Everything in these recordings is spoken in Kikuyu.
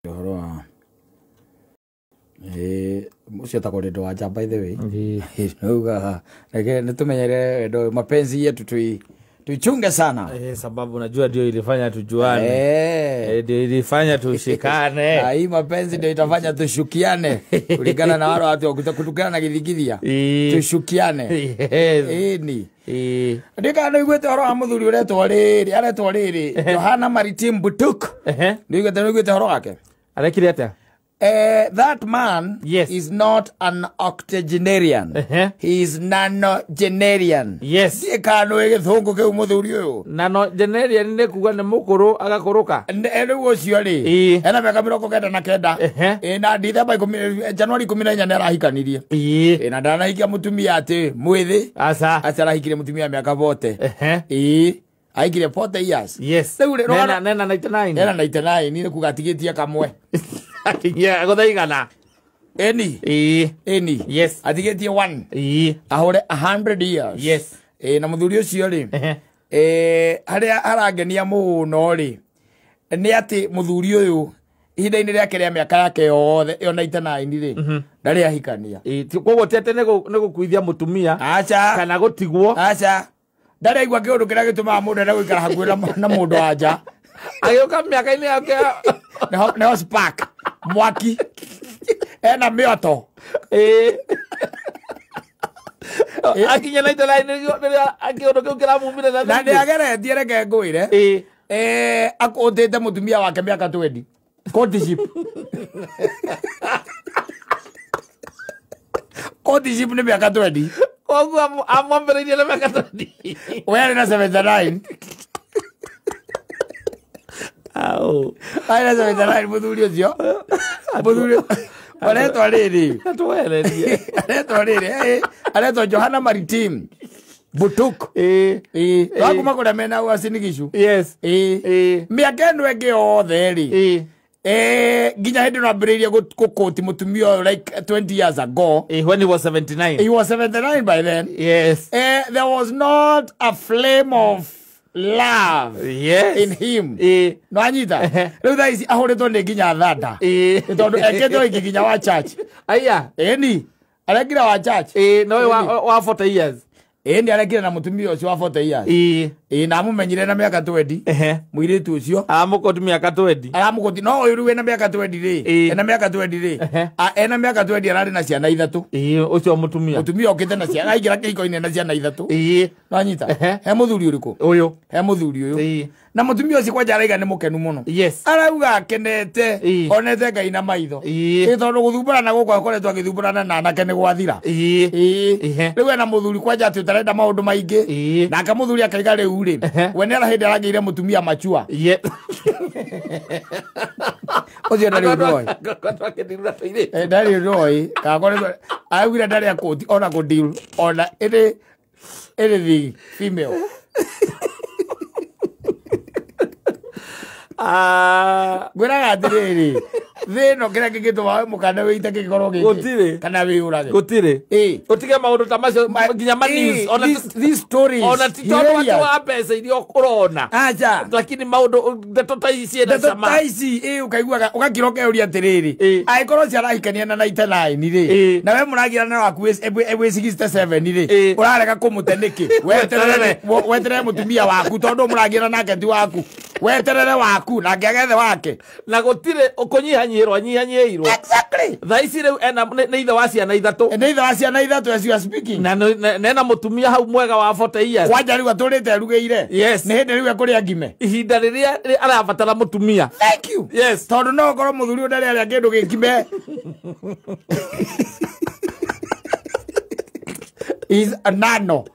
Ũhoro wa ũcio etagwo Wendo wa Nja, by the way. Nauga reke nĩtũmenyere wendo, mapenzi yetu tuichunge sana. Sababu najua ndio ilifanya tujuane. Ndio ilifanya tushikane. Na hii mapenzi ndio itafanya tushukiane kulingana na wale watu wa kutukana na githigithia. Tushukiane. Ĩni. Ndika nĩ iguĩte ũhoro wa mũthuri ũretwo rĩrĩ, aretwo rĩrĩ Johana Maritim Butuk. Nĩ iguĩte ũhoro wake? Arekire atĩa? That man is not an octogenarian. He is nonagenarian. Ndiĩ kana nĩ gĩthũngũ kĩu mũthuri ũyũ. Nonagenarian nĩ kuga nĩ mũkũrũ agakũrũka. Rĩu ũcio rĩ, ena mĩaka 99. Na Dithemba 10, Januari 14 nĩ arahikanirie. Na ndanahikia mũtumia atĩ mwĩthĩ. Aca. Aca, arahikirie mũtumia mĩaka 40. Ĩĩ. Ahikirie 40 years. Rĩu rĩ, Nena nena 99. Ena 99, nĩ kuga atigĩtie kamwe. Akinyia gũtha igana. Ĩni. Ĩni. Atigĩtie one. Ahũre 100 years. Na mũthuri ũcio rĩ, harĩa harangenia mũno rĩ, nĩ atĩ mũthuri ũyũ ihinda-inĩ rĩake rĩa mĩaka yake yothe ĩyo 99 rĩ, ndarĩ ahikania. Koguo ti atĩ nĩ gũkuithia mũtumia. Aca. Kana gũtigwo. Aca, ndarĩ aigua kĩũndũ kĩrĩa gĩtũmaga mũndũ ende gũikara hakuhĩ na mũndũ wa nja. Agĩũka mĩaka-inĩ yake Nĩho spark mwaki ena mĩoto. Akinya 99 nĩrĩo kĩũndũ kĩu kĩramumire na Na nĩ ageretie, reke ngwĩre, akũtĩte mũtumia wake mĩaka 20 courtship. Courtship nĩ mĩaka 20. Koguo amwambĩrĩirie na mĩaka 20. We arĩ na 79. Au. Arĩ na 79 mũthuri ũcio. Mũthuri aretwo rĩrĩ, Twererie. aretwo rĩrĩ, aretwo Johana Maritim Butuk. Twakuma kũrĩa mena Uasin Gishu. Mĩaka ĩno ĩngĩ yothe rĩ, nginya hĩndĩ ĩno ambĩrĩirie gũkũti mũtumia ũyũ like 20 years ago. When he was 79. He was 79 by then. There was not a flame of love in him. No anyita rĩu thaa ici ahũrĩtwo nĩ nginya thanda. Nĩ tondũ ekĩte ũhiki nginya wa church. Aya. Ĩni, arekire wa church. No wa 40 years. Ĩni, arekire na mũtumia ũcio wa 40 years. Ĩ, na amũmenyire na mĩaka 20. Mũirĩtu ũcio Amũkoti mĩaka 20. Aramũkoti, no ũyũ rĩu ena mĩaka 20 rĩ, ena mĩaka 20 rĩ, ena mĩaka 20 ararĩ na ciana ithatũ. Ũcio mũtumia. Mũtumia okĩte na ciana, aingĩra kĩhiko-inĩ na ciana ithatũ. Nwanyita? He mũthuri ũrĩkũ? Ũyũ. He mũthuri ũyũ. Na mũtumia ũcio kwanja araiga nĩ mũkenu mũno. Arauga akenete, onete Ngai na maitho. Ĩ, tondũ gũthumbũrana gũkũ akoretwo agĩthumbũrana na anake nĩ gwathira. Rĩu ena mũthuri kwanja atĩ ũtarenda maũndũ maingĩ. Nake mũthuri akaiga rĩu rĩ, we nĩ hĩndĩ aragĩire mũtumia machua. Ũcio ndarĩ ũndũ oĩ. Akĩndirura tũirĩtu. Ndarĩ ũndũ oĩ kakoretwo araugire ndarĩ akũti ona kũdeal ona ĩrĩ anything female. Ngwĩraga atĩrĩrĩ, thĩ ĩno kĩrĩa kĩngĩtũma mũkane wĩite kĩngĩkorwo gĩkĩ Gũtirĩ. kana wĩyũrage. Gũtirĩ. Ũtige maũndũ ta macio nginya ma news ona These stories ona ti tondũ atĩ hilarious. Wa mbeca iria ũrona. Aca. Lakini maũndũ, ndeto ta ici ciĩna ndeto cama. Ta ici, ũkaiguaga ũgakira ũkeyũria atĩrĩrĩ, angĩkorwo ũcio arahikania na 99 rĩ, na we mũragirana waku wĩ 67 rĩ, ũrarega kũmũte nĩkĩ? Weterere, weterere mũtumia waku, tondũ mũragirana nake ti waku, weterere waku nake agethe wake. Na gũtirĩ kũnyihanyihĩrwo anyihanyihĩirwo. Thaa ici rĩu ena nĩ ithe wa ciana ithatũ. Nĩ ithe wa ciana ithatũ as you are speaking. Na nena mũtumia hau mwega wa 40 years. Kwanja rĩu atũrĩte erugĩire. Nĩ hĩndĩ rĩu ekũrĩa ngime. Ihinda rĩrĩa arabatara mũtumia. Thank you. Tondũ no ũkorwo mũthuri ũyũ ndarĩ arĩa kĩndũ gĩkime. Is a nano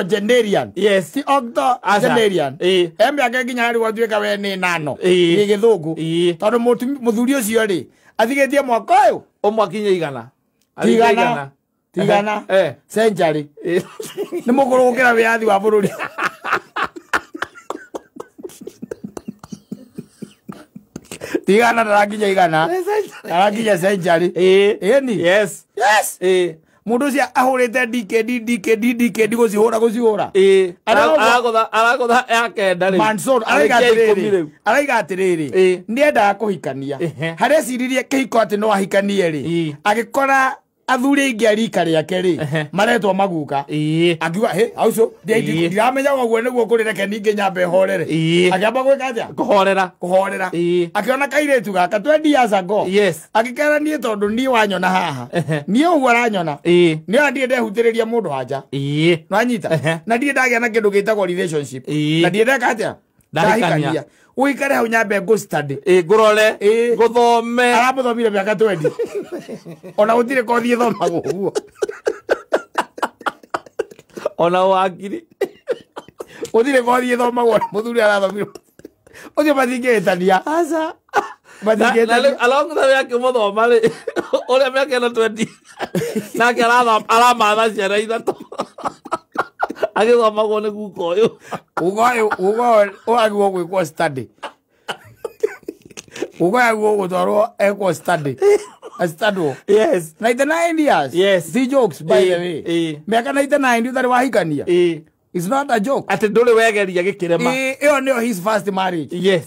generian. Si octo Aca. generian. E mĩaka nginya rĩu atuĩka we nĩ nano. Nĩ gĩthũngũ. Tondũ mũthuri ũcio rĩ, athigĩtie mwaka ũyũ. Ũmwe akinye igana. Tigana. Tigana. Century. Nĩ mũkũrũ gũkĩra wĩyathi wa bũrũri. Tigana ndarakinya igana. Ndarakinya century. Ĩni. Yes. Yes. Mundu ucio ahurite DKD DKD DKD gucihura gucihura. Aragotha aragotha ya kenda riu. Manson araiga atiriri niendaga kuhikania. Haria ciririe kihiko ati no ahikanie ri. Agikora athuri aingi a rika riake ri maretwo maguka. Akiuga he aucio ndiramenya ũguo nĩguo kũrĩ reke ningĩ nyambe horere. Akiamba gwĩka atĩa? Kũhorera. Kũhorera. Akiona kairĩtu gaka 20 years ago. Yes. Akĩkera niĩ tondũ niĩ wanyona haha. Niĩ ũguo aranyona. Niĩ ndirĩ ndehutĩrĩria mũndũ hanja. Nĩwanyita? Na ndirĩ ndagĩa na kĩndũ gĩtagwo relationship. Na ndirĩ ndeka atĩa? Ndahikania. Uikare hau nyambe ngũ study. Ngũrore. Ngũthome. Aramuthomire mĩaka 20. Ona gũtirĩ kothi ĩthomagwo ũguo. Ona wakiri. Gũtirĩ kothi ĩthomagwo mũthuri arathomire. Ũcio matingĩhĩtania. Aca. Matingĩhĩtania. Along the way akĩmũthoma rĩ, ũrĩa mĩaka ĩno 20. Nake aramatha ciana ithatũ. Agĩthomagwo nĩ guka ũyũ. Guka ũyũ ũyũ gwĩkwo study. Guka ũyũ gũtwarwo ekwo study. Astadwo. Yes. 99 years. Yes. See jokes by the way. Miaka 99 utarĩ wahikania. It's not a joke. Atĩ ndũrĩ wegeria gĩkĩrema. Ĩyo nĩyo his first marriage. Yes.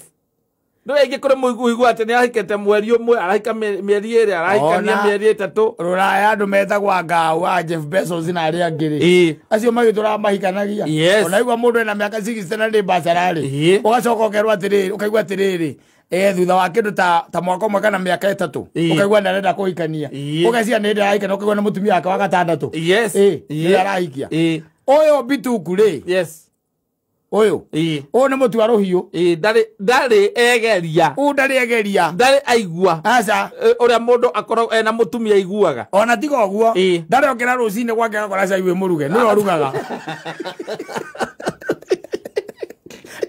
Ndũrĩ ĩngĩ kũrĩ mũiguigua atĩ nĩ ahikĩte mweri ũmwe, arahika mĩeri ĩrĩ, arahikania mĩeri ĩtatũ. Rũraya andũ metagwo ngau wa Jeff Bezos na arĩa angĩ rĩ. Acio magĩtũraga mahikanagia. Ona igua mũndũ ena mĩaka 60 na nĩ bachelor rĩ. Ũgacoka ũkerwo atĩrĩrĩ, ũkaigua atĩrĩrĩ. Thutha wa kĩndũ ta mwaka ũmwe kana mĩaka ĩtatũ ũkaigua nĩ arenda kũhikania. Ũgeciria nĩ hĩndĩ arahikania ũkaigua nĩ mũtumia wake wa gatandatũ. Yes. Nĩ arahikia. Ũyũ Bituku rĩ. Yes. Ũyũ. Ũyũ nĩ mũtu wa rũhiũ. Ndarĩ egeria. Ũyũ ndarĩ egeria. Ndarĩ aigua. Aca. Ũrĩa mũndũ akoragwo ena mũtumia aiguaga. Ona tiga ũguo. Ndarĩ okĩra rũcinĩ gwake agakora cai wĩ mũruge. Nĩwe ũrugaga.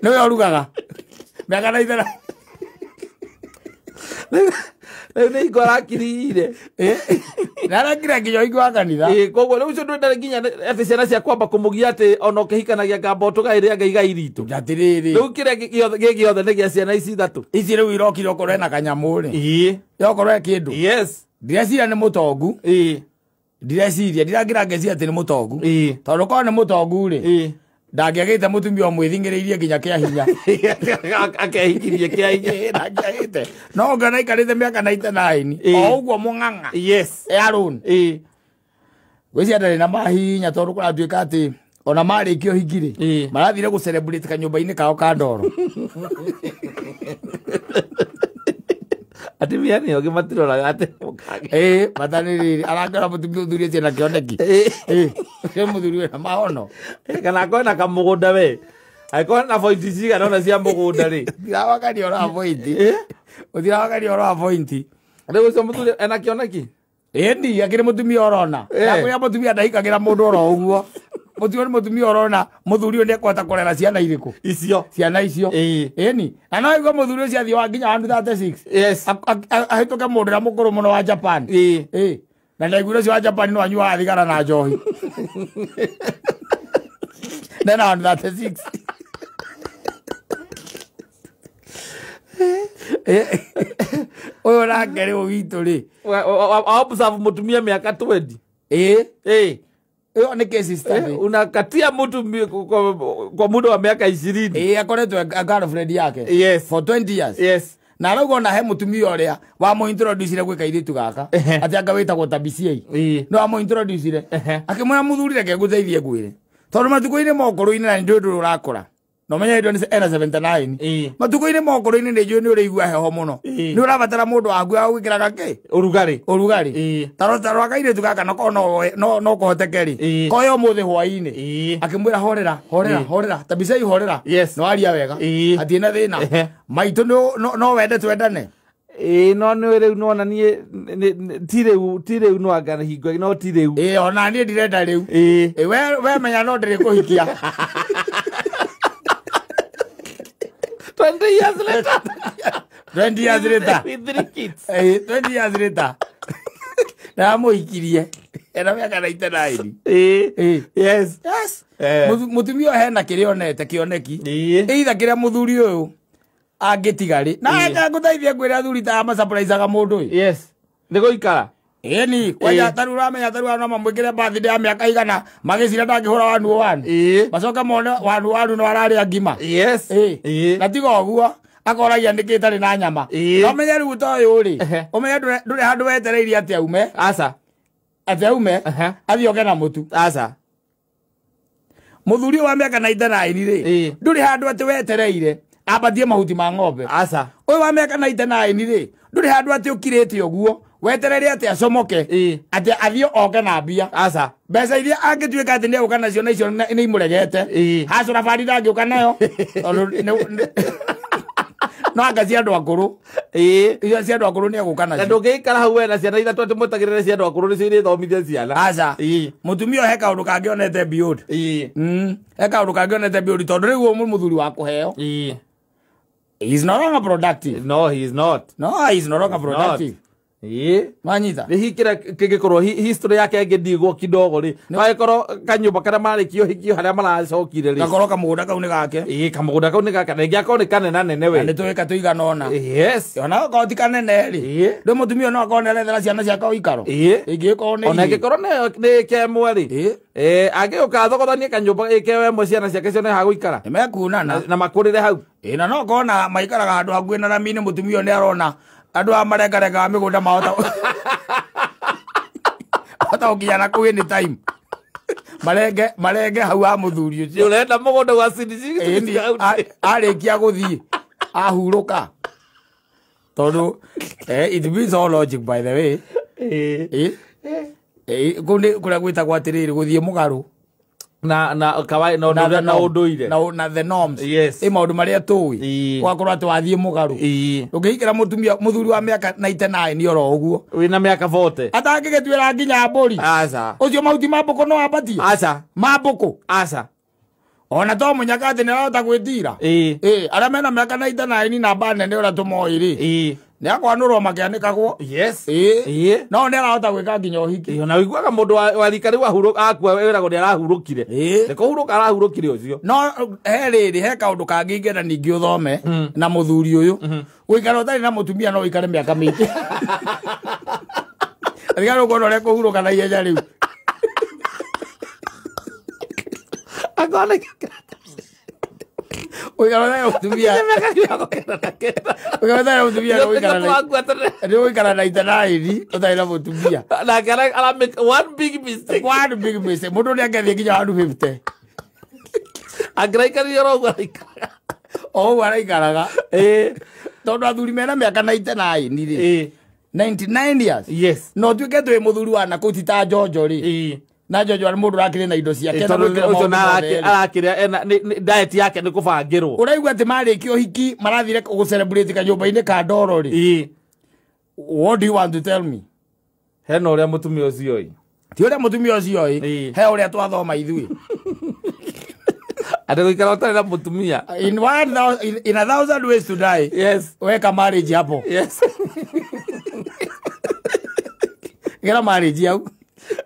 Nĩwe ũrugaga. Mĩaka na ithera. Rĩu nĩ hingo arakirire. Na arakira nginya hingo wa kanitha. Koguo rĩu ũcio ndwendare nginya atĩ ciana cia kwamba kũmũgia atĩ ona ũkĩhikanagia ngamba ũtũgaĩre anga igai ritũ. Atĩrĩrĩ. Rĩu kĩrĩa gĩ gĩothe nĩ gĩa ciana ici ithatũ. Ici rĩu irokire okorwo ena kanyamũ rĩ. Yokorwo e kĩndũ. Yes. Ndireciria nĩ mũtongu. Ndireciria ndirakĩra ngeciria atĩ nĩ mũtongu. Tondũ korwo nĩ mũtongu rĩ. Ndangĩagĩte mũtumia ũmwĩthingĩrĩirie nginya kĩa hinya. Akehikirie kĩa hinya. Ndangĩagĩte. No ũngĩona aikarĩte mĩaka 99. O ũguo mũng'ang'a. Yes. Alone. Ngwĩciria ndarĩ na mahinya tondũ kũratuĩka atĩ ona marĩkia ũhiki rĩ, marathire gũ celebrate kanyũmba-inĩ kao ka ndoro. Atumia nĩ ogĩ matiroraga atĩ matanĩrĩrĩ arakora mũtumia ũthuri ũcio na kĩoneki. Ũcio mũthuri wĩna maono. Kana akorwo na kamũgũnda we. Angĩkorwo na bointi cigana ũna cia mũgũnda rĩ. Ũtirawakania ũhoro wa bointi. Ũtirawakania ũhoro wa bointi. Rĩu ũcio mũthuri ena kĩoneki? Ĩni akĩrĩ mũtumia ũrona. Nakwĩra mũtumia ndahikagĩra mũndũ oro ũguo. Mũtumia nĩ mũtumia ũrona mũthuri ũyũ nĩekũhota kũrera ciana irĩkũ? Icio. Ciana icio. Ĩni. Na no igua mũthuri ũcio athiĩ wa nginya 136. Yes. Ahĩtũke mũndũ ũrĩa mũkũrũ mũno wa Japan. Na ndaiguire ũcio wa Japan no anyuaga thigara na njohi. Nena 136. Ũyũ nake rĩu witũ rĩ. Observe mũtumia mĩaka 20. Ĩyo nĩ case study. Unakatia mtu kwa muda wa miaka 20. Akoretwo girlfriend yake. Yes. For 20 years. Yes. Na arauga ona he mũtumia ũrĩa wamũ-introducire gwĩ kairĩtu gaka. Atĩ anga wĩtagwo Tabiciei. No amũ-introducire. Akĩmwĩra mũthuri reke ngũteithie ngwĩre. Tondũ matukũ-inĩ ma ũkũrũ-inĩ na nĩ ndũĩ ndũrĩ ũrakũra. No menya hĩndĩ ena 79. Matukũ-inĩ ma ũkũrũ-inĩ nĩ njũĩ nĩ ũrĩigua heho mũno. Nĩ ũrabatara mũndũ waku wa gwĩkĩraga kĩ? Ũrugarĩ. Ũrugarĩ. Tarora kairĩtu gaka no no kũhoteke rĩ. Koyo ũmũthĩ hwaĩ-inĩ. Akĩmwĩra horera, horera, horera. Tabicei horera. Yes. No aria wega. Hatirĩ na thĩna. Maitũ no wende twendane. No nĩ rĩu nona niĩ ti rĩu no anga hingo no ti rĩu. Ona niĩ ndirenda rĩu. We menya no ndĩrĩkũhikia. 20 years later. 20 years later. With 3 kids. 20 years later. Na mũhikirie. Ena mĩaka 99. Yes. Yes. Mũtumia ũyũ hena kĩrĩa onete kĩoneki. Either kĩrĩa mũthuri ũyũ angĩtiga rĩ. Na ngũteithie ngwĩre athuri ta aya masurprisaga mũndũ ĩ. Yes. Nĩ gũikara. Ĩni kwanja taru uramenya taru no mamwĩkĩre birthday ya mĩaka igana magĩcira ndangĩhũra wanu wanu. Macoke mone wanu wanu no ararĩa ngima. Yes. Na tiga ũguo akoragia nĩkĩ itarĩ na nyama. No menye rĩu ta ũyũ rĩ, ũmenye ndũrĩ handũ wetereirie atĩ aume. Aca. Atĩ aume athiĩ oke na mũtu. Aca. Mũthuri wa mĩaka 99 rĩ, ndũrĩ handũ atĩ wetereire ambatie mahuti ma ng'ombe. Aca. Ũyũ wa mĩaka 99 rĩ, ndũrĩ handũ atĩ ũkirĩte ũguo weterere atĩ acomoke atĩ athiĩ oke na mbia. Aca. Mbeca iria angĩtuĩka atĩ nĩegũka nacio na icio nĩ imũregete. Hacũra bari ndangĩũka nayo tondũ no anga cia andũ akũrũ. Icio cia andũ akũrũ nĩegũka nacio. Na ndũngĩikara hau we na ciana ithatũ atĩ mwetagĩrĩre cia andũ akũrũ nĩcio irĩthomithia ciana. Aca. Mũtumia ũyũ he kaũndũ kangĩ onete beyond. He kaũndũ kangĩ onete beyond tondũ rĩu ũyũ mũthuri wa kũheo. He is no longer productive. No, he is not. No, he is no longer productive. Manyita. Nĩ hikira kĩngĩkorwo history yake ĩngĩndigwo kidogo rĩ. Agĩkorwo kanyũmba karĩa marĩkio hikio harĩa maracokire rĩ. Gakorwo kamũgũnda kau nĩ gake. Kamũgũnda kau nĩ gake. Na ĩngĩ akorwo nĩ kanene nene we. Na nĩ tũĩ katũigana ũna. Yes. Ona okorwo ti kanene rĩ. Rĩu mũtumia no akorwo nĩarethera ciana ciake ũikaro. Ĩngĩkorwo nĩ Ona ĩngĩkorwo nĩ kemwe rĩ. Angĩũka athogothanie kanyũmba ĩkewe ĩmwe ciana ciake cione ha gũikara. Nĩmekunana. Na makũrĩre hau. Na no okorwo na maikaraga handũ hakuhĩ na rami-inĩ mũtumia ũyũ nĩarona andũ aya marengarengaga mĩgũnda mahota gũkinya na kũu anytime. Marenge hau ha mũthuri ũcio. Ũrenda mũgũnda wa CDC. Arĩkia gũthiĩ ahurũka. Tondũ it means all logic by the way. Kũu nĩ kũrĩa gwĩtagwo atĩrĩrĩ gũthiĩ mũgarũ. Na kawai na na ũndũire. Na the norms. Yes. Maũndũ marĩa tũĩ. Gwakorwo atĩ wathiĩ mũgarũ. Ũngĩikara mũtumia mũthuri wa mĩaka 99 oro ũguo. Wĩna mĩaka 40. Atangĩgĩtuĩra nginya mbũri. Aca. Ũcio mahuti ma mbũkũ no ambatie. Aca. Ma mbũkũ. Aca. Ona to mũnyaka atĩ nĩarahota gwĩtira. Arĩa mena mĩaka 99 namba nene ũrĩa tũmoĩ rĩ. Nĩakwanũrwo makĩanĩkagwo. Yes. No nĩarahota gwĩka nginya ũhiki. Na ũiguaga mũndũ wa rika rĩu akua wĩragwo nĩarahurũkire. Nĩ kũhurũka arahurũkire ũcio. No he rĩrĩ he kaũndũ kangĩ ingĩenda ningĩ ũthome na mũthuri ũyũ. Gũikara ũtarĩ na mũtumia no ũikare mĩaka mĩingĩ. Atigana ũkuona ũrĩa kũhurũka na ihenya rĩu. Ũikara ũtarĩ na mũtumia. Ũikara ũtarĩ na mũtumia nĩ ũikara 99 ũtarĩ na mũtumia. Nake ara make one big mistake. One big mistake. Mũndũ nĩangĩathiĩ nginya 150. Angĩraikarire oro ũguo araikaraga. O ũguo araikaraga. Tondũ athuri mena mĩaka 99 rĩ. 99 years. Yes. No ũtuĩke twĩ mũthuri wa nakũu ti ta Njonjo rĩ. Na Njonjo arĩ mũndũ ũrakĩrĩ na indo ciake. Tondũ ũcio arakĩrĩa ena diet yake nĩ kũbangĩrwo. Ũraigua atĩ marĩkia ũhiki marathire gũcelebrate kanyũmba-inĩ ka ndoro rĩ. What do you want to tell me? Hena ũrĩa mũtumia ũcio ĩ. Ti ũrĩa mũtumia ũcio ĩ. He ũrĩa twathoma ithuĩ. Atĩ gũikara ũtarĩ na mũtumia. In a thousand ways to die. Yes. Weka marriage hapo. Yes. Gera marriage hau.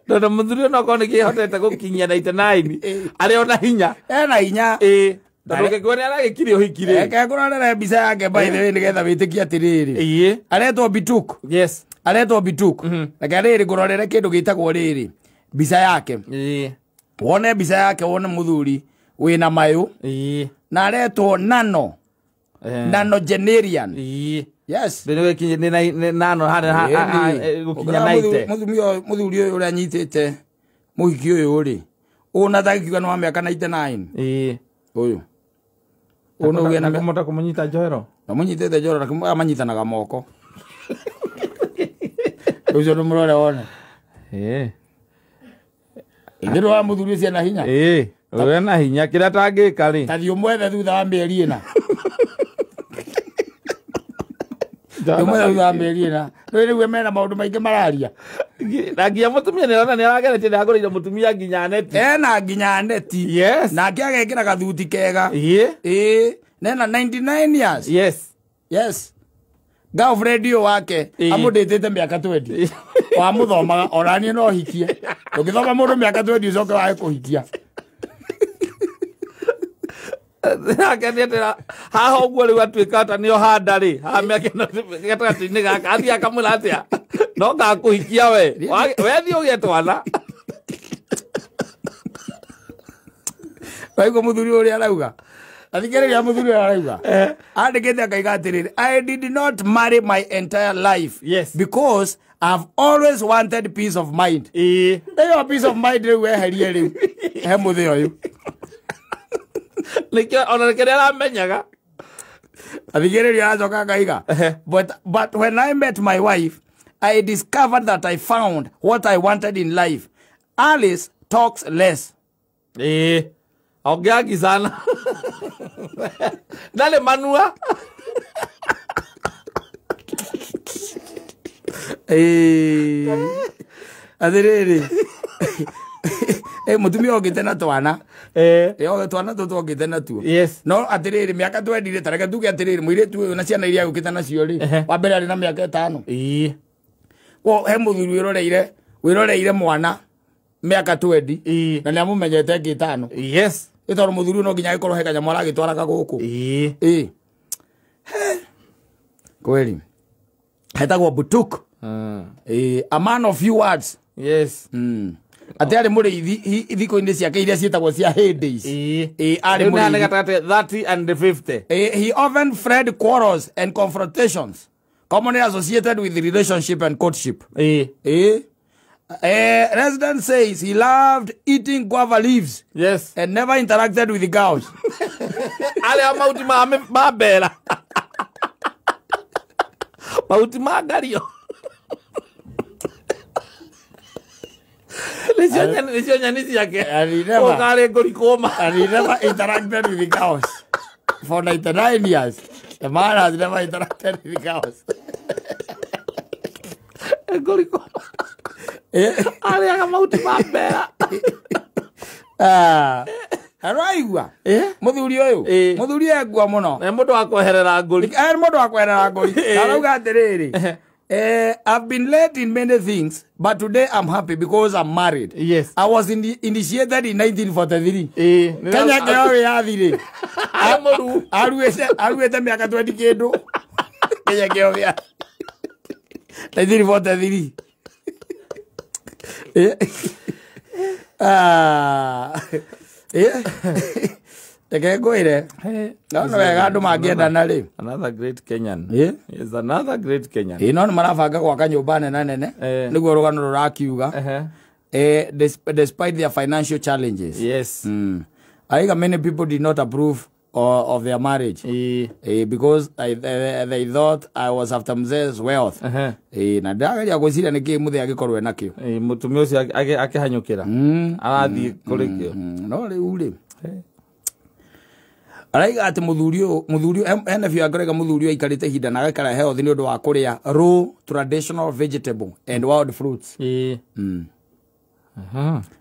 Tondũ mũthuri ũyũ no akorwo nĩkĩhotete gũkinyia 99 arĩ ona hinya. Ena hinya. Tondũ ũngĩkorwo nĩ aragĩkire ũhiki rĩ. Reke ngũrorere mbica yake by the way nĩgetha wĩtĩkie atĩrĩrĩ. Aretwo Bituk. Yes. Aretwo Bituk. Reke rĩrĩ ngũrorere kĩndũ gĩtagwo rĩrĩ. Mbica yake. Wone mbica yake wone mũthuri wĩna mayũ. Na aretwo Nano. Nano Generian. Yes. Nano harĩa gũkinya 90. Mũthuri ũyũ ũrĩa anyitĩte mũhiki ũyũ rĩ. Ũyũ na tangĩkiuga nĩ wa mĩaka 99. Ũyũ. Ũyũ nĩ ũgĩa na kũmũta kũmũnyita njohero. Namũnyitĩte njohero na manyitanaga moko. Ũcio nĩ mũrore wone. Ithe wa mũthuri ũcio ena hinya. Ũyũ ena hinya kĩrĩa atangĩka rĩ. Ta thiĩ ũmwethe thutha wa mĩeri ĩna. Ũmwethe thutha wa mĩeri ĩna. Rĩu nĩguo mena maũndũ maingĩ mararia. Na nginya mũtumia nĩarona nĩarageretie nĩagũrĩire mũtumia nginya neti. Ena nginya neti. Yes. Nake agekĩra gathuti kega. Nena 99 years. Yes. Yes. Girlfriend ũyũ wake amũndĩtĩte mĩaka 20. Wamũthomaga ona niĩ no hikie. Ũngĩthoma mũndũ mĩaka 20 ũcoke wage kũhikia. Nake nĩatĩra haha ũguo rĩu atuĩka ta nĩo handa rĩ haha mĩaka ĩno gatagatĩ-inĩ gaka athiĩ akamwĩra atĩa No ngakũhikia we. We thiĩ ũgĩe twana. Waigua mũthuri ũrĩa arauga. Athikĩrĩria mũthuri ũrĩa arauga. Andĩkĩte akaiga atĩrĩrĩ, I did not marry my entire life. Yes. Because I've always wanted peace of mind. Ĩĩ. Ĩyo peace of mind rĩu weherie rĩu. He mũthĩ ũyũ. Nĩkĩo ona kĩrĩa aramenyaga. Athikĩrĩria aracoka akaiga. But when I met my wife, I discovered that I found what I wanted in life. Alice talks less. Ĩĩ. Ongeagi sana. Ndarĩ manua. Atĩrĩrĩ. Mũtumia okĩte na twana. Twana tũtũ okĩte natuo. Yes. No atĩrĩrĩ mĩaka twendire ta reke tuge atĩrĩrĩ mũirĩtu ũyũ na ciana iria agũkĩte nacio rĩ. Wa mbere arĩ na mĩaka 5. Ĩĩ. Wo he mũthuri wĩroreire mwana mĩaka 20 na nĩamũmenyete ĩngĩ 5. Yes. Ĩ tondũ mũthuri no nginya agĩkorwo he kanyamũ aragĩtwaraga gũkũ. Ĩĩ. Ĩĩ. Kweli. Hetagwo Butuk. A man of few words. Yes. Atĩ arĩ mũrĩithi thikũ-inĩ ciake iria ciĩtagwo cia heydays. Ĩĩ. Arĩ mũrĩithi. 30 and 50. He often fled quarrels and confrontations commonly associated with relationship and courtship. Ĩĩ. Resident says he loved eating guava leaves. Yes. And never interacted with the girls. Arĩa mahuti ma mbera. Mahuti ma ngario. Nĩcio nyeni ciake. Ũkarĩ ngũri kũma. And he never interacted with the cows. For 99 years, the man has never interacted with the cows. Ngũri kũma. Arĩaga mahuti ma mbera. Araigua. Mũthuri ũyũ. Mũthuri engua mũno. Nĩ mũndũ wa kweherera ngũri. Mũndũ wa kweherera ngũri. Arauga atĩrĩrĩ. I've been late in many things, but today I'm happy because I'm married. Yes. I was initiated in 1943. Kenya kĩo wĩyathi-rĩ. Aruĩte mĩaka 20 kĩndũ. Kenya kĩo wĩyathi. 1943. Reke ngwĩre. No nĩ wega andũ mangĩendana rĩ. Another great Kenyan. Is another great Kenyan. No nĩ marabanga gwaka nyũmba nene nene. Nĩguo rũgano rũrakiuga. Despite their financial challenges. Yes. I think many people did not approve of their marriage. Because they thought I was after mzee's wealth. Na ndĩrageria gwĩciria nĩkĩ mũthee angĩkorwo enakĩo. Mũtumia ũcio akĩhanyũkĩra. Arathiĩ kũrĩ kĩo. No rĩu rĩ. Araiga atĩ mũthuri ene biũ angorega mũthuri ũyũ aikarĩte ihinda na agaikara health nĩ ũndũ wa kũrĩa raw traditional vegetable and wild fruits.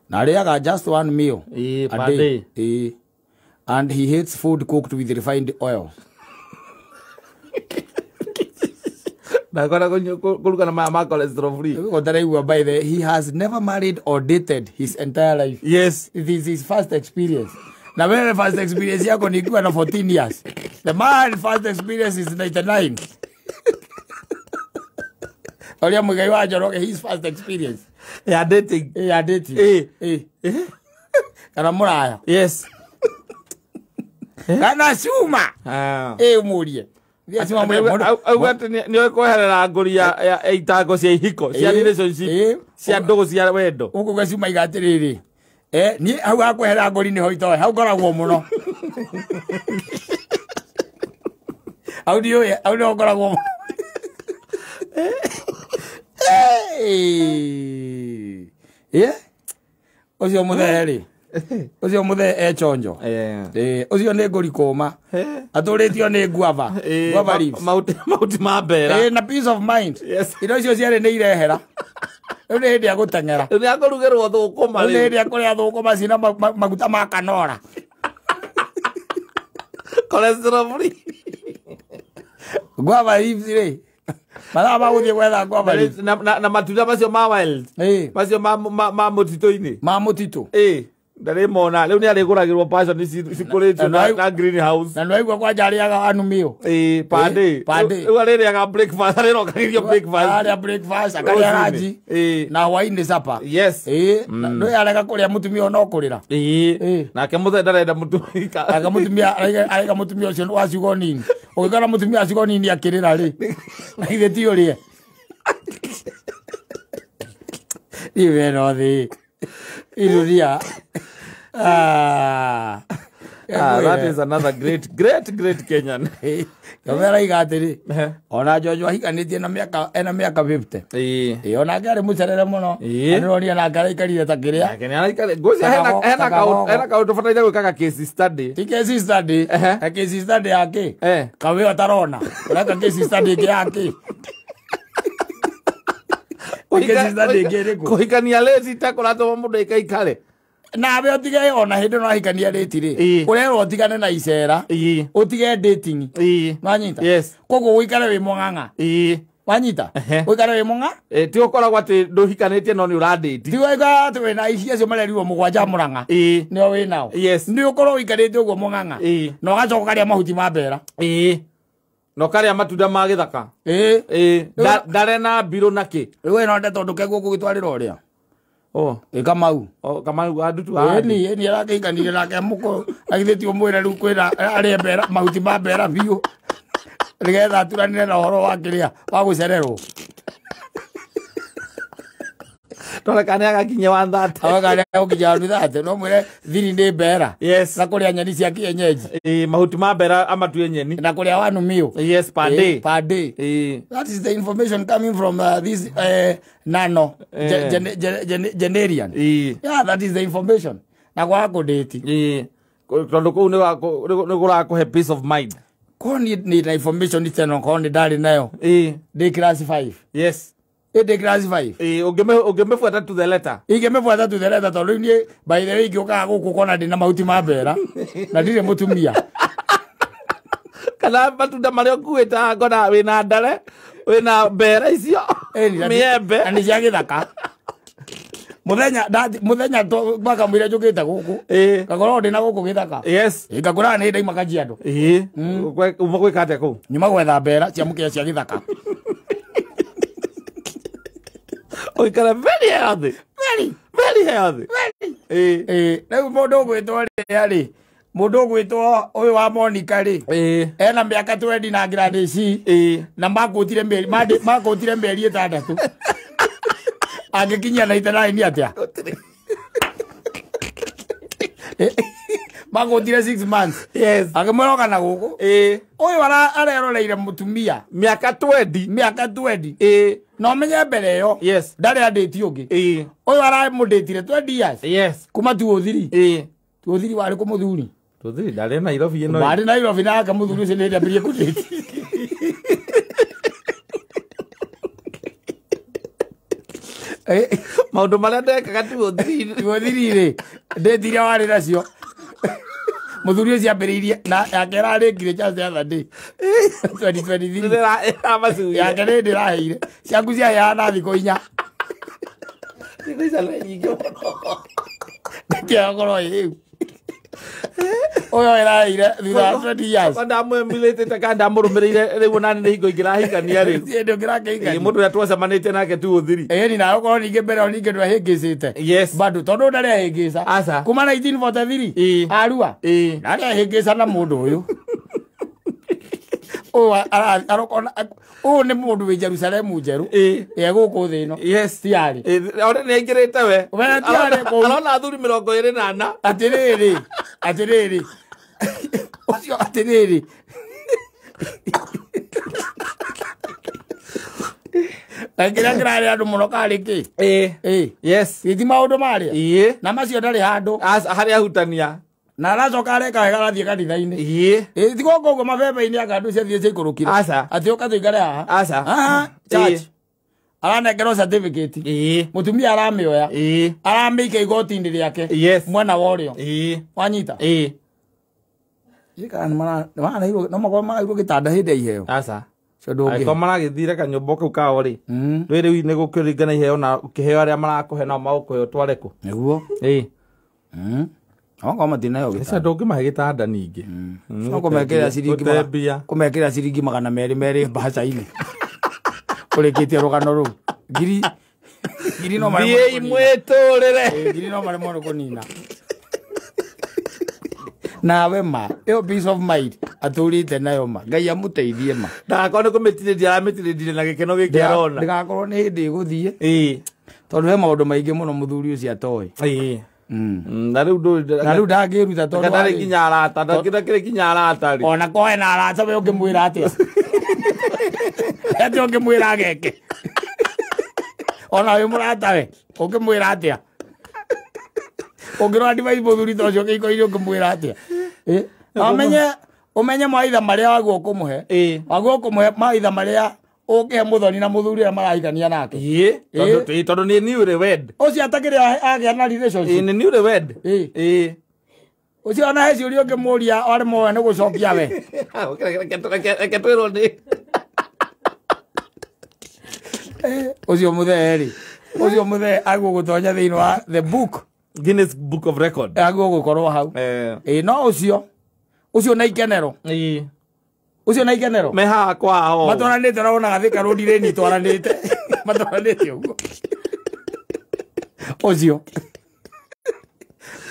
Na arĩaga just one meal a day. And he hates food cooked with refined oil. Ndakora kũruga na maya ma cholesterol free. By the he has never married or dated his entire life. Yes. It is his first experience. Na wewe first experience yako ni ikiwa na 14 years. The man first experience is 99. Oria Muigai wa Njoroge his first experience. Ya dating. Ya dating. Kana muraya. Yes. Kana cuma. Umurie. Auga atĩ nĩoĩ kweherera ngũri ya itango cia ihiko, cia relationship, cia ndũgũ cia wendo. Ũkũgwa cuma iga atĩrĩrĩ. Niĩ hau hakwehera ngũri nĩho itoĩ, hau ngoragwo mũno. Hau ndiũĩ, hau nĩho ngoragwo mũno. Ũcio mũthee rĩ. Ũcio mũthee e chonjo. Ũcio nĩ ngũri kũma. Atũrĩtio nĩ guava. Guava leaves. Mahuti ma mbera. Na peace of mind. Yes. Indo icio ciarĩ nĩ irehera. Rĩu nĩ hĩndĩ ya gũteng'era. Rĩu nĩ akũrugĩrwo thũkũma rĩu. Nĩ hĩndĩ ya kũrĩa thũkũma cina maguta ma kanora. Cholesterol free. Guava leaves rĩ. Mathaa ma gũthiĩ gwetha guava leaves. Na matunda macio ma wild. Macio ma mũtitũ-inĩ. Ma mũtitũ. Ndarĩ mona rĩu nĩ arĩgũragĩrwo passion cikũrĩtio na greenhouse. Na nĩwaigua kwanja arĩaga anumio. Ĩĩ, per day. Per day. Rĩu arĩrĩaga breakfast, arĩrokagĩrio breakfast. Arĩa breakfast, akarĩa ranji. Ĩĩ. Na hwaĩ-inĩ supper. Yes. Ĩĩ, ndũĩ arega kũrĩa mũtumia ona ũkũrĩra. Ĩĩ. Nake mũthee ndarenda mũtumia. Aka mũtumia arega mũtumia ũcio wa ciugo nini. Ũngĩkora mũtumia wa ciugo nini akĩrĩra rĩ, na ithe ti ũrĩe. Iwe no thĩ. Iruria. Ah. That is another great, great, great Kenyan. Kamera iga atĩrĩ, ona Jojo ahikanĩtie na mĩaka ena mĩaka 50. Ĩĩ. Onake arĩ mũcerere mũno. Nĩronia nake araikarire ta kĩrĩa. Nake nĩaraikarire. Ngwĩciria hena kaũndũ bataire gwĩkaga case study. Ti case study. Case study ya kĩ? Kawĩ ũtarona. Ũreka case study ĩngĩ ya kĩ? Case study ĩngĩ ĩrĩkũ? Kũhikania late itakũratũma mũndũ aikaikare. Nawe ũtige ona hĩndĩ no ahikania rĩti rĩ, ũrerwo ũtigane na icera, ũtige dating. Wanyita? Yes. Koguo ũikare wĩ mũng'ang'a. Wanyita? Ũikare wĩ mũng'a? Ti ũkoragwo atĩ ndũhikanĩtie no nĩ ũradate. Ti ũikara atĩ wĩna ici acio marerirwo mũgwanja Mũrang'a. Nĩo wĩ nao. Yes. Nĩ ũkorwo ũikarĩte ũguo mũng'ang'a. Na ũgacoka ũkarĩa mahuti ma mbera. Na ũkarĩa matunda ma gĩthaka. Ndare na mbirũ na kĩ. Rĩu ĩno ndeto ndũkeguo gũgĩtwarĩra ũrĩa. Oh, Kamau. Oh, Kamau adutu. Eni arakihikanire nake mũkũrũ. Agithĩ ti ũmwĩre rĩu kwĩna arĩe mbera mahuti ma mbera biũ. Nĩgetha aturanĩre na ũhoro wa kĩrĩa wa gũcererwo. Tondũ kana nĩagakinyia 130. Aga nĩagakinyia 130. No mwĩre thiri nĩ mbera. Yes. Na kũrĩa nyeni cia kienyeji. Mahuti ma mbera amatue nyeni. Na kũrĩa wanumio. Yes, per day. Per day. That is the information coming from this nano generian. Yeah, that is the information. Na kwa kũdate. Tondũ kũu nĩ kũrakũhe peace of mind. Ko ni na information iteno ko ni ndarĩ nayo. Ndĩ class 5. Yes. Ĩndĩ class 5. Ũngĩmĩbuata to the letter. Ingĩmĩbuata to the letter tondũ rĩu niĩ by the way ingĩũkaga gũkũ kona ndĩna mahuti ma mbera na ndirĩ mũtumia. Kana matunda marĩa ũkuĩte ngona wĩna ndare, wĩna mbera icio, mĩembe. Na nĩ cia gĩthaka. Mũthenya makamwĩra njũkĩte gũkũ. Ngakorwo ndĩna gũkũ gĩthaka. Yes. Ngakora nĩ ndaima Kajiado. Uma gwĩka atĩa kũu? Nyuma gwetha mbera cia mũkĩa cia gĩthaka. Ũikara very healthy. Very. Very healthy. Very. Rĩu mũndũ ũgwĩtwo rĩa rĩ, mũndũ ũgwĩtwo ũyũ wa Monica rĩ, ena mĩaka 20 na grade C. Na makũtire mĩeri 6. Angĩkinyia 99 atĩa? Makũtire 6 months. Yes. Akĩmwĩra na gũkũ. Ũyũ areroreire mũtumia mĩaka 20. Mĩaka 20. Na ũmenye mbere ĩyo. Yes. Ndarĩ andĩti ũngĩ. Ũyũ aramũndĩtire 20 years. Yes. Kuma 2003. 2003 warĩ kũ mũthuri? 2003 ndarĩ Nairobi ĩno. Warĩ Nairobi nake mũthuri ũcio nĩ ambĩrĩrie kũndĩti. Maũndũ marĩa ndekaga 2003. 2003 rĩ, ndĩti iria warĩ nacio. Mũthuri ũcio ambĩrĩirie na yake ĩrarĩkire just the other day. 2023. Yake nĩ ndĩraheire. Ciaku ciaheaga na thikũ 4. Thikũ icio nĩ nyingĩ mũno. Ndĩkĩaga gũkorwo ĩ ĩu. Ũyũ ĩraheire thutha wa 20 years. Ndamũemulĩtĩte kana ndamũrũmĩrĩire rĩu ona nĩ hingo ingĩrahikania rĩu. Hĩndĩ ũngĩrakĩhikania. Mũndũ ũrĩa twacemanĩtie nake 2003. Ĩni nawe ũkorwo ningĩ mbere o ningĩ ndwahĩngĩcĩte. Yes. Bado tondũ ndarĩ ahĩngĩca. Aca. Kuma 1943. Arua. Ndarĩ ahĩngĩca na mũndũ ũyũ. Ũyũ nĩ mũndũ wĩ Jerusalemu njerũ. Ĩ gũkũ thĩ ĩno. Yes. Ti arĩ. Ore nĩ aingĩrĩte we. We ti arĩ kũu. Arona athuri 24. Atĩrĩrĩ. Atĩrĩrĩ. Ũcio atĩrĩrĩ. Na kĩrĩa kĩrarĩ andũ mũno karĩ kĩ? Yes. Gĩti maũndũ marĩa? Na macio ndarĩ handũ. Harĩa ahutania. Na aracoka areka wega arathiĩ kanitha-inĩ. Ti gũkũ ũguo mabebe-inĩ anga andũ ciathiĩ ciaikũrũkire. Aca. Atĩ ũka tũikare haha. Aca. Haha. Church. Aranengerwo certificate. Mũtumia aramĩoya. Aramĩikia igoti-inĩ rĩake. Yes. Mwena wa ũrĩo. Wanyita? No makorwo marairwo gĩtanda hĩndĩ ya iheo. Aca. Angĩkorwo maragĩthire kanyũmba kau kao rĩ, ndũĩ rĩu nĩ gũkĩringana iheo na ũkĩheo arĩa marakũhe nao magũkũhe ũtware kũ. Nĩguo. Okorwo matinayo gĩtanda. Ndũngĩmahe gĩtanda ningĩ. No kũmekĩra ciringi kũmekĩra ciringi 200 mbaca-inĩ. Ũrĩkĩtie rũgano rũu. Ngiri ngiri no maremwo. Thiĩi mwĩtũrĩre. Ngiri no maremwo nĩ kũnina. Nawe ma ĩyo peace of mind atũrĩte nayo ma Ngai amũteithie ma. Ndagakorwo nĩ kũmĩtirĩria aramĩtirĩria na gĩkeno gĩkĩ arona. Ndĩgakorwo nĩ hĩndĩ ĩgũthiĩ. Ĩĩ. Tondũ he maũndũ maingĩ mũno mũthuri ũcio atoĩ. Ĩĩ. Na rĩu ndangĩruta tondũ ndarĩ nginya arata, ndakĩrĩ nginya arata rĩ. Ona ko ena arata we ũngĩmwĩra atĩa? Atĩ ũngĩmwĩra ageke. Ona wĩ mũrata we ũngĩmwĩra atĩa? Ũngĩrora device mũthuri ta ũcio kĩhiko-inĩ ũngĩmwĩra atĩa? Ũmenye mawaitha marĩa wagwo ũkũmũhe. Wagwo ũkũmũhe mawaitha marĩa ũkĩhe mũthoni na mũthuri ũrĩa marahikania nake. Ĩĩ. Tondũ nĩ newly wed. Ũcio atakĩrĩ agĩa na relationship. Ĩĩ nĩ newly wed. Ĩĩ. Ũcio ona he ciũria ũngĩmũria aremwo we nĩ gũcokia we. Reke twĩrwo nĩ. Ũcio mũthee rĩ. Ũcio mũthee agũgũtonya thĩinĩ wa the book. Guinness Book of Record. Agũgũkorwo hau. Ĩĩ no ũcio. Ũcio na ikenero. Ĩĩ. Ũcio na ikenero. Me haha kwao. Matwaranĩte ũraona Thika Road rĩ twaranĩte. Matwaranĩte ũguo. Ũcio.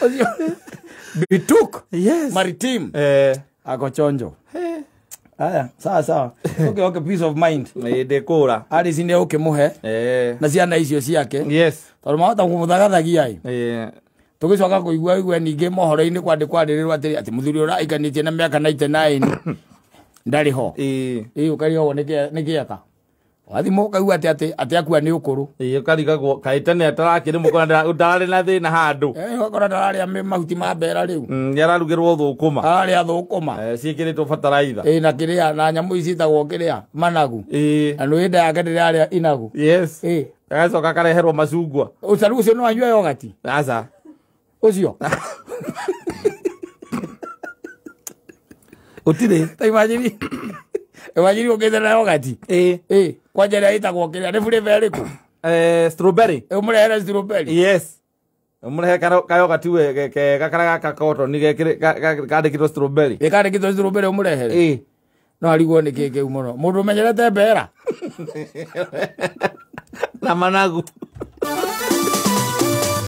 Ũcio. Bituk. Yes. Maritim. Ako chonjo. Aya, sawa sawa. Okay, okay, peace of mind. Ĩĩ ndĩkũra. Alice nĩ ũkĩmũhe. Na ciana icio ciake. Yes. Tondũ mahota kũmũthagathagia ĩ. Ĩĩ. Tũgĩcoka kũigua igua ningĩ mohoro-inĩ kwandĩkwo atĩrĩ atĩ mũthuri ũrĩa aikanĩtie na mĩaka 99 ndarĩ ho. Ĩĩ. Ĩĩ ũkarigagwo nĩ kĩeka. Wathimũ ũkaigua atĩ atĩ akua nĩ ũkũrũ. Ĩĩ ũkarigagwo kaĩ tene atarakĩrĩ mũkora ndararĩ na thĩna handũ. Ĩĩ ũgakora ndararĩa mahuti ma mbera rĩu. Nĩ ararugĩrwo thũkũma. Ararĩa thũkũma. Ciĩkĩrĩtwo bataraitha. Ĩĩ na kĩrĩa na nyamũ ici ciĩtagwo kĩrĩa managu. Ĩĩ. Na nĩ nda yake ndĩrarĩa inagu. Yes. Ĩĩ. Agacoka akareherwo macungwa. Ũcaru ũcio no anyue yogati? Aca. Ũcio. Ũtirĩ. Ta imagine. Imagine ũkĩte na yogati. Ĩĩ. Ĩĩ. Kwanja ĩrĩa ĩtagwo kĩrĩa nĩ flavour ĩrĩkũ? Strawberry. Ũmũrehere strawberry. Yes. Ũmũrehe kayogati we kega karĩa gaka kotoni kandĩkĩtwo strawberry. Ĩ kandĩkĩtwo strawberry ũmũrehere? Ĩĩ. No arigwo nĩ kĩ kĩu mũno. Mũndũ ũmenyerete mbera. Na managu.